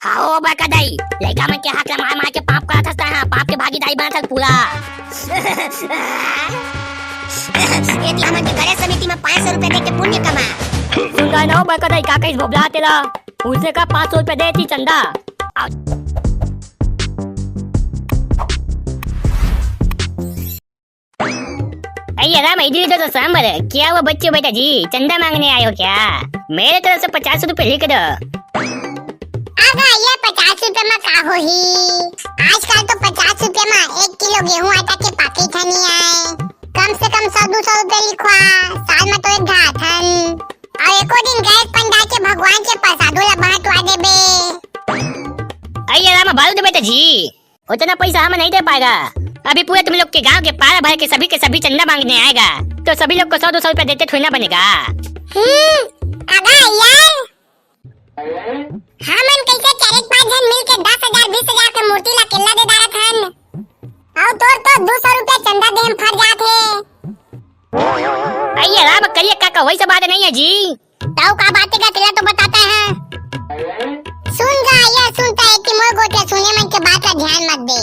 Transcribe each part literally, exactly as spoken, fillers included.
हाओ बड़का दाई, लइका मन के हाथ ला मार मार के पाप करत हस तैं हा, पाप के भागीदारी बनत हस पूरा। एती हमन के गणेश समिति म पाँच सौ रुपया दे के पुण्य कमा। सुन रहे ना बड़का दाई, का कहिस भोभला तेला? उसे का पाँच सौ रुपया दे ती चंदा। अरे राम, इधर तो सांबर है। क्या हुआ बच्चे बेटा जी, चंदा मांगने आए हो क्या? मेरे तरफ से पचास रुपए लिख दो। अगा, ये पचास रुपए में का होही? आजकल तो पचास रुपए में एक किलो गेहूं आटा के पैकेट ह नहीं आए। कम से कम सौ दो सौ रुपए लिखवा, साल में तो एक घात हन। और एको दिन गैस पंडा के भगवान के प्रसादो ला बांटवा देबे। अरे राम, बारू दे बेटा जी, उतना पैसा हम नहीं दे पाएगा। अभी पूरे तुम लोग के गांव के पारा भर के सभी के सभी चंदा मांगने आएगा, तो सभी लोग को सौ दो सौ रुपया देते थोड़ी ना बनेगा। हम्म, अबे यार, हमन कैसे चार एक पांच जन मिल के दस हजार बीस हजार के मूर्ति ला केला दे डारत हन, और तोर तो दो सौ रुपया चंदा दे में फर जात हे। अरे राम, करिए काका, वही सब बात नहीं है जी। ताऊ का बात का तेला तो बताता है। सुन गा, ये सुनता है कि मोर गोठिया सुने मन के बात ला ध्यान मत दे।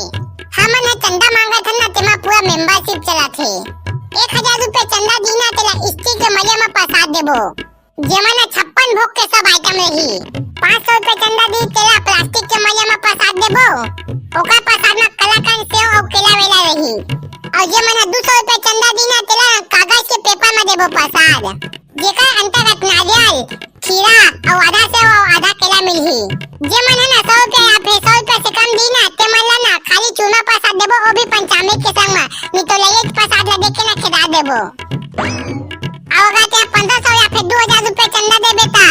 हमन ह चंदा मांगत हन ना, तेमा पूरा मेंबरशिप चलत हे। एक हजार रुपया चंदा दी ना, तेला स्टील के मलिया म प्रसाद देबो, जेमा ना छप्पन भोग के सब आइटम रही। पाँच सौ रुपया चंदा दी, तेला प्लास्टिक के मलिया म प्रसाद देबो, ओकर प्रसाद म कलाकंद, सेव अउ केला वेला रही। अउ जेमन ह दू सौ रुपया चंदा दी ना, तेला कागज के पेपर म देबो प्रसाद। जेकर अंतर्गत नारियल, खीरा अउ आधा सेव अउ आधा केला मिलही। जे मन ह ना सौ रुपया या फिर सौ रुपया से कम दी ना, ते मन ला ना खाली चूरमा प्रसाद देबो, वो भी पंचामृत के संग म, नहीं तो लइए के प्रसाद ला देख के ना खेदा देबो। अउ अगर ते पंद्रह सौ या फिर दो हजार रुपया चंदा देबे ता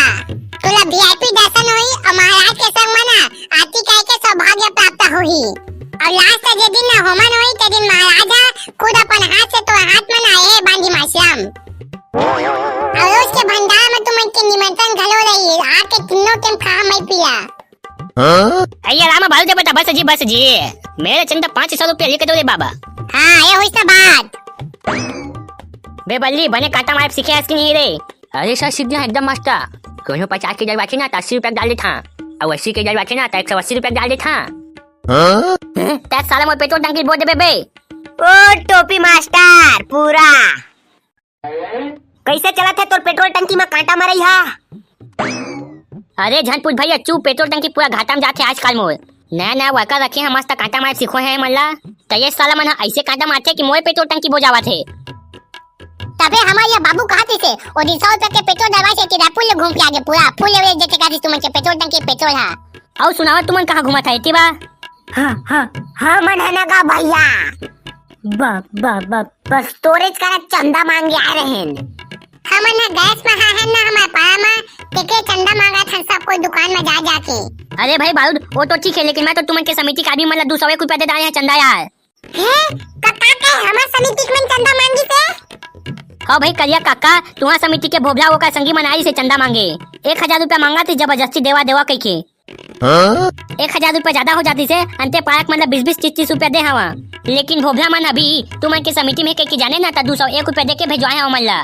तोला वीआईपी दर्शन होही अउ महाराज के संग म ना आरती करके सौभाग्य प्राप्त होही। अउ लास्ट जे दिन ना होमन होही, ते दिन महाराज ह खुद अपन हाथ से तोर हाथ म ना ए बांधी मासियम। अउ रोज के भंडारा म तुमन के निमंत्रण घलो रही, आके तीनों टाइम खा मई पिया। अरे राम, बारू दे बेटा, बस जी, बस जी। मेरे चंदा पाँच सौ रुपया लिख दो रे बाबा। हाँ, ये होइस ना बात। बे बल्ली, बने कांटा मारे सीखे हस कि नहीं रे? अरे सर, सीख गया एकदम मस्त। कोनो पचास के जगह बाचे ना, त अस्सी रुपया डाल देथा। अउ अस्सी के जगह बाचे ना, त एक सौ अस्सी रुपया डाल देथा। हैं? तैं साला मोर पेट्रोल टंकी बोल देबे बे। ओ टोपी मास्टर, पूरा कैसे चलत हे तोर पेट्रोल टंकी म कांटा मरई हा? अरे झन पूछ भैया, चुप, पेट्रोल टंकी पूरा घाटा म जाथे आजकल मोर। नया नया वर्कर रखे हन, मस्त कांटा मारे सीखो हे मन ला। त ये साला मन ह ऐसे कांटा मारथे कि मोर पेट्रोल टंकी बो जावत हे। तबे हमर ये बाबू कहत रिहिसे, ओ दिन सौ रुपया के पेट्रोल डलवाइस हे, तेला फुल घूम के आगे पूरा, फुल एवरेज देथे कहत रिहिस तुमन के पेट्रोल टंकी पेट्रोल हा। अउ सुनावा, तुमन कहाँ घूमत हव एती बा? हाँ, हाँ, हमन ह ना गा भैया। ब-, ब-, ब-, बस तोरेच करा चंदा मांगे आए रहेन। हमन ह गैस म हाय हन ना हमर पारा म, तेके चंदा मांगत हन सब कोई दुकान म जा जाके। अरे भाई बारूद, वो तो ठीक है, लेकिन मैं तो तुमन के समिति के आदमी मन ला दू सौ एक रुपया दे डारे हैं चंदा यार। हैं? का, का कहे हमर समिति के मन चंदा मांगिस हे? हाँ भाई करिया काका, तुंहर समिति के भोभला ओकर संगी मन आइस हे चंदा मांगे। एक हजार रुपया मांगत हे जबरदस्ती देवा देवा कहिके। हाँ? एक हजार रुपया ज्यादा हो जातिस हे, अंते पारा के मन ला बीस बीस तीस तीस रुपया दे हवा। लेकिन भोभला मन अभी तुमन के समिति में कहिके जाने ना, त दू सौ एक रुपया दे के भेजवाए हवा मन ला।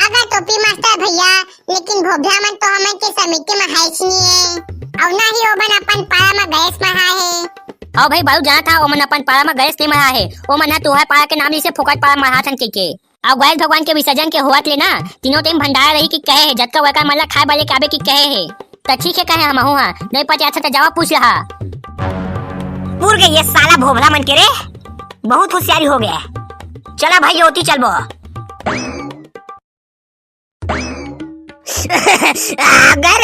अगर टोपी मास्टर भैया, लेकिन भोभला मन तो हमन के समिति म हायच नहीं हे, अउ ना ही ओमन अपन पारा म गैस म हाय हे। हाँ भाई बारू, जानत हंव, ओमन अपन पारा म गैस नहीं म हाय हे, ओमन ह तुंहर पारा के नाम लिस हे, फोकट पारा म हाथन कहिके। अउ गैस भगवान के विसर्जन के होवत ले ना, तीनों टाइम भंडारा रही कि कहे हे, जतका वर्कर मन ला खाए बर लेके आबे कि कहे हे। त ठीक हे कहे हमहू हा, नहीं पते अच्छा त जावा पूछ लहा। पुर गए ये साला भोभला मन के रे, बहुत होशियारी हो गया। चला भाई, ओती चलबो। अगर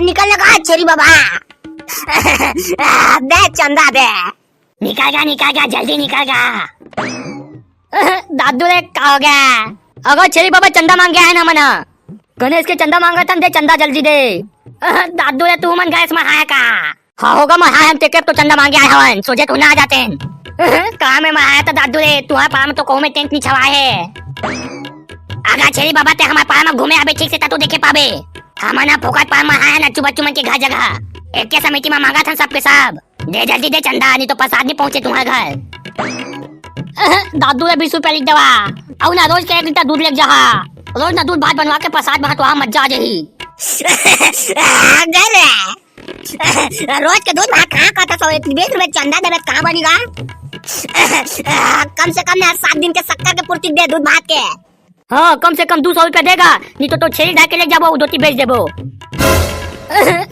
निकल लगा छेरी बाबा, दे चंदा दे। निकल गा, निकल गा, जल्दी निकल गा। दादू रे, का हो गया? अगर छेरी बाबा चंदा मांगे हे ना मना, गणेश के चंदा मांगत हन, दे चंदा जल्दी दे। दादू रे, तू मन गैस म हाय का? हाँ होगा, मैं हाय हन, तेके तो चंदा मांगे आए हवन, सोझे तो ना आ जाते हैं। कहाँ में मैं हाय था दादू रे, तुंहर पारा में तो कहूँ में टेंट नहीं छवाए हे। अगर छेरी बाबा ते हमर पारा में घूमे आबे ठीक से त तो देखे पाबे। हमन ह फोकट पारा में हाय हन, अच्छू बच्चू मन के घर जगह। एके समिति में मांगत हन सबके सब। दे जल्दी दे चंदा, नहीं तो प्रसाद नहीं पहुंचे तुंहर घर। दादू रे, बीस रुपया लिख देवा। अउ ना रोज के एक लीटर दूध लेके जाहा। रोज ना दूध भात बनवा के प्रसाद बांटवा, मजा आ जाही। अगर रोज के दूध भात कहाँ खाता सौ, बीस रुपए चंदा देवे त कहाँ बनी गा? कम से कम ना सात दिन के शक्कर के पूर्ति दे दूध भात के। हाँ, कम से कम दू सौ रुपया देगा, नहीं तो, तो छेरी ढाके ले जाबो, धोती बेच देबो।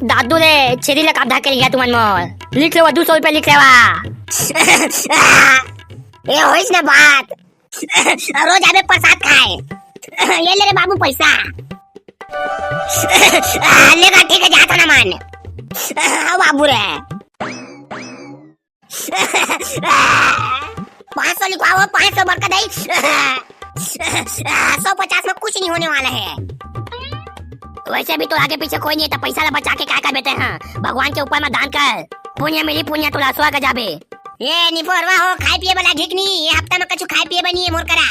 दादू रे, छेरी ला का ढाके ले गया तुमन मोर? लिख लेवा, दू सौ रुपया लिख लेवा। ये होइस ना बात, रोज आबे प्रसाद खाए। ये ले रे बाबू पैसा। लेगा, ठीक है, जाता ना मान। हाँ बाबू रे। पाँच सौ लिखवाओ, पाँच सौ बड़का दाई। सौ पचास में कुछ नहीं होने वाला है। वैसे भी तो आगे पीछे कोई नहीं है, तो पैसा ला बचा के का कर बेटे? हाँ, भगवान के ऊपर में दान कर, पुण्य मिली पुण्य तोला, स्वर्ग जाबे। ये निपोरवा हो, खाए पिए वाला ठीक नहीं, ये हफ्ता में कछु खाए पिए बनी है मोर करा।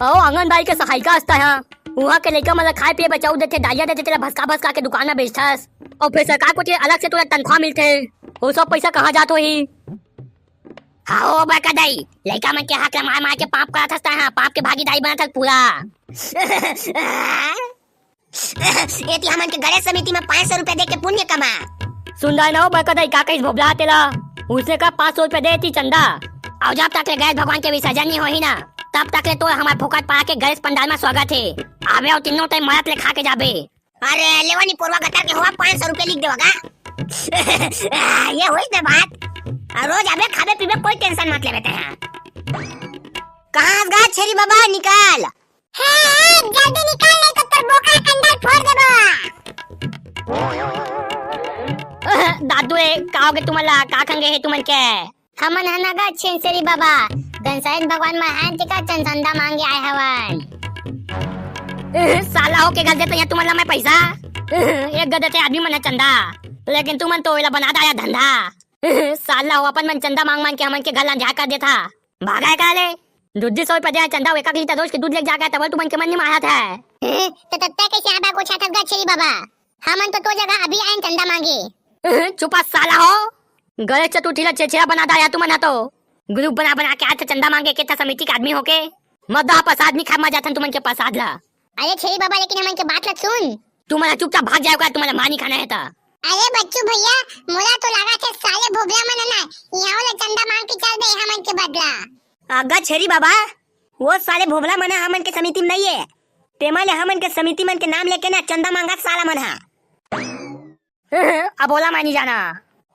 ओ आंगनबाड़ी के सहायिका हस तैं हा, उहाँ के लइका मन ला खाए पिए बर चाउर देथे, दालिया देथे, तेला भसका भसका के दुकान म बेचथस। अउ फेर सरकार कोति ले अलग से तोला तनख्वाह मिलथे, वो सब पइसा कहाँ जात होही? हाँ ओ बड़का दाई, लइका मन के हक ला मार मार के पाप करत हस तैं हा, पाप के भागीदारी बनत हस पूरा। एती हमन के गणेश समिति म पाँच सौ रुपया दे के पुण्य कमा। सुन डारे न ओ बड़का दाई, का कहिस भोभला तेला? उसने का पाँच सौ रुपया दे एती चंदा। अउ जब तक ले गणेश भगवान के विसर्जन नहीं होही ना, तब तक ले तोर हमर फोकट पारा के गणेश पंडाल म स्वागत हे। आबे अउ तीनों टाइम मरत ले खा के जाबे। अरे लेवा निपोरवा गतर के होवा, पाँच सौ रुपया लिख देवा गा। ये होइस ना बात। आ, रोज आबे खाबे पीबे, कोई tension मत लेबे तैं हा। कहाँ हस गा छेरी बाबा, निकल। हे, हे, जल्दी निकल, नहीं तो तोर बोकरा कंडल फोड़ देबो। दादू रे, का होगे तुमन ला? का खंगे हे तुमन के? हमन ह ना गा छेरी बाबा, गणेश भगवान म हाथ टिका चंदा मांगे आए हवन। साला हो के गल देते हैं तुमन ला मैं पैसा। एक गल देते आदमी मन चंदा, लेकिन तुमन तो एला बना डारा धंधा। साला हो, अपन मन चंदा मांग मांग के हमन के घर ला अंधियार कर देथा। भागा हे का ले? दू दू सौ रुपया दे चंदा, एक एक लीटर रोज के दूध लेके जाके तब तुमन के मन नहीं मारत हे। त तत्ता कैसे आबा को छाथत गा छेरी बाबा? हमन तो तोर जगह अभी आयन चंदा मांगे। चुपा साला हो, गणेश चतुर्थी ला छेरछेरा बना डारा तुमन ह तो। Group बना बना के आज चंदा मांगे के त समिति के आदमी होके। मत दा प्रसाद नहीं खा, मर जाथन तुमन के प्रसाद ला। अरे छेरी बाबा, लेकिन हमन के बात ला सुन। तुमन ह चुपचाप भाग जाओ का, तुमन ला मार नहीं खाना हे त। अरे बच्चू भैया, मोला तो लागथे साले भोभला मन ह ना, इहाँ ले चंदा मांग के चल दे हमन के बदला। अगा छेरी बाबा, वो साले भोभला मन ह हमन के समिति म नहीं हे। तेमा ले हमन के समिति मन के नाम लेके ना चंदा मांगत साला मन ह। अब ओला मैं नहीं जाना।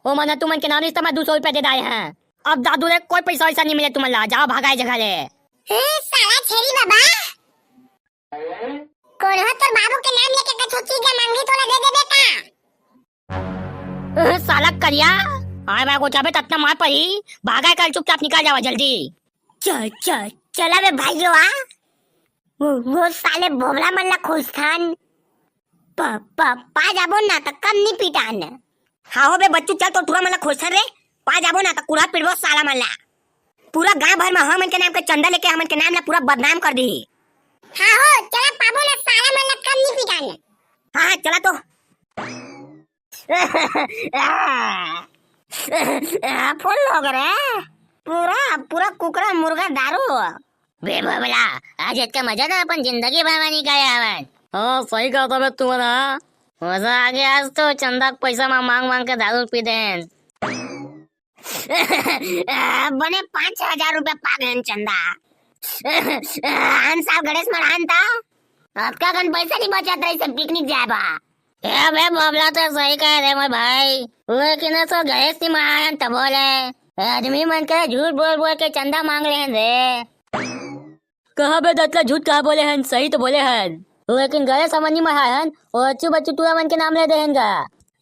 ओ मन ह तुमन के नाम लिस्ट म दू सौ रुपया दे डारे हे। अब दादू रे, कोई पैसा वैसा नहीं मिले तुमन ला, जाओ भागा ए जगह ले। ए साला छेरी बाबा, कोनो तोर बाबू के नाम लेके कछु चीज ला मांगही तोला दे देबे का? अ, साला करिया, आए बार गोचाबे ततना मार पड़ी, भागा कर चुपचाप निकल जावा जल्दी। च-, च-, चला बे भाइयों आ, वो, वो साले भोभला मन ला खोजथन। प-, प-, पा जाबो ना त कम नी पिटान। हाँ हो बे बच्चू, चल तो टूरा मन ला खोजथन रे, पा जाबो ना त कुड़ा पिटबो साला मन ला। पूरा गांव भर में हमन के नाम के चंदा लेके हमन के नाम ला पूरा बदनाम कर दी। हाँ हो, चला पाबो ना साला मन ला कम नी पिटान। हाँ, हाँ, चला तो। फुल लोग रे, पूरा, पूरा कुकरा मुर्गा दारू। बे भोभला, आज इतना मजा ना अपन जिंदगी भर में नहीं गए हवन। हाँ, सही कहा था बे तुमन, हाँ। मजा आ गया आज तो, चंदा के पैसा में मांग मांग के दारू पी देन। बने पाँच हजार रुपया पा गए चंदा। हन साल गणेश मढ़ान था, अतका कन पैसा नहीं बचत रही से पिकनिक जाए बा। ए बे, भोभला तो सही कहे रे मोर भाई, लेकिन तो गणेश नहीं मढ़ान तब बोले, आदमी मन के झूठ बोल बोल के चंदा मांग ले रे। कहाँ बे दतला, झूठ कहाँ बोले हन, सही तो बोले हन। लेकिन गणेश हमन नी मढ़ाए हन, ओ अच्चू बच्चू टूरा मन के नाम ले दे हन गा।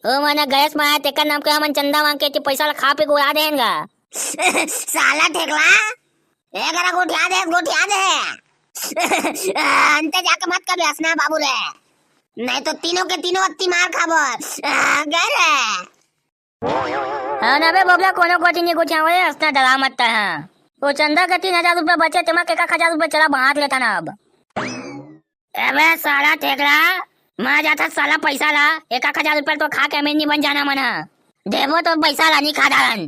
ओ मन गणेश मढ़ाए, तेकर नाम के हमन चंदा मांग के ते पैसा ला खा पी के उड़ा दे हन गा। साला ठेकला, ए करा गोठिया दे, गोठिया दे। अंते जाके मत कबे हंसना बाबू रे, नहीं तो तीनों के तीनों अत्ती मार खाबो। आ, गए रे। हाँ ना बे भोभला, कोनो कोठी नहीं गोठियावंव रे, असना डरा मत तैं हा। वो चंदा के तीन हजार रुपया बचे, तेमा के एक हजार रुपया चला बांट लेथन अब। अबे साला ठेकला, मैं जाथंव साला पैसा ला, एक एक हजार रुपया तो खा के अमीर नहीं बन जाना मन हा। देबो तो पैसा ला नहीं खा डारन।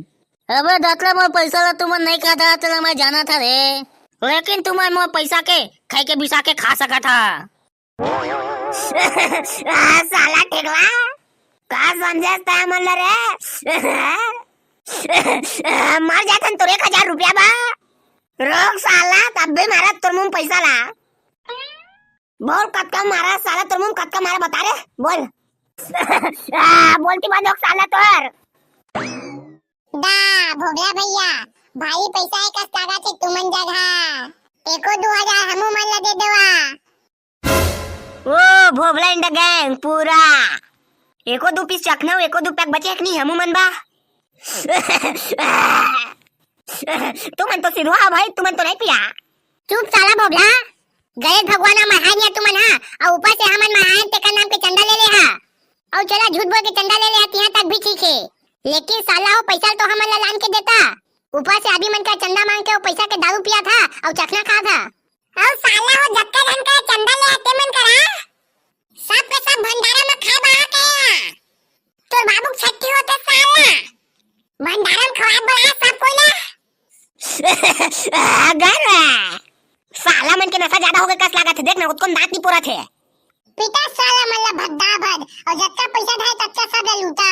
अबे दतला, मोर पैसा ला तुमन नहीं खा डारत, तेला मैं जानथंव रे। लेकिन तुमन मोर पैसा के खाई के बिसा के खा सकत हा। आ, साला ठेकला, का समझे तैं हमन ला रे? मर जाथन तोर एक हजार रुपया बर। रोक साला, तब भी मारत तोर मुंह पैसा ला। बोल कतका मारा साला, तोर मुंह कतका मारा बता रे, बोल। आ, बोलती बंद हो साला तोर। दा, भोगला भैया, भारी पैसा हे कस लागत हे तुमन जगह। एको दू हजार हमू मन ला दे देवा। ओ भोभला इंडा गैंग पूरा। एको दू पीस चखना, एको दू पैक बचे हे कि नहीं हमू मन बा? तुमन तो सिधवा हा भाई, तुमन तो नहीं पिया। चुप साला भोभला। गणेश भगवान हा मरहाय निया तुमन हा, अउ ऊपर से हमन मरहाय तेकर नाम के चंदा ले ले हा। अउ चला झूठ बोल के चंदा ले ले हा, तिहां तक भी ठीक हे। लेकिन साला हो पैसा तो हमन ला लान के देता। ऊपर से आदमी मन का चंदा मांग के वो पैसा के दारू पिया था अउ चखना खा था। अउ साला हो जतका झन का चंदा ले आते मन करा, सब के सब भंडारा में खाए बहा के आ। तोर बाबू के छट्ठी होते साला। भंडारा में खवाए बहा सब कोई ला। अगर साला मन के नशा ज्यादा हो गए कस लागत हे, देख ना, उतको दांत नहीं पोरत हे। पिटा साला मन ला भद्दा भद, अउ जतका पैसा धाए ततका सब ले लूटा।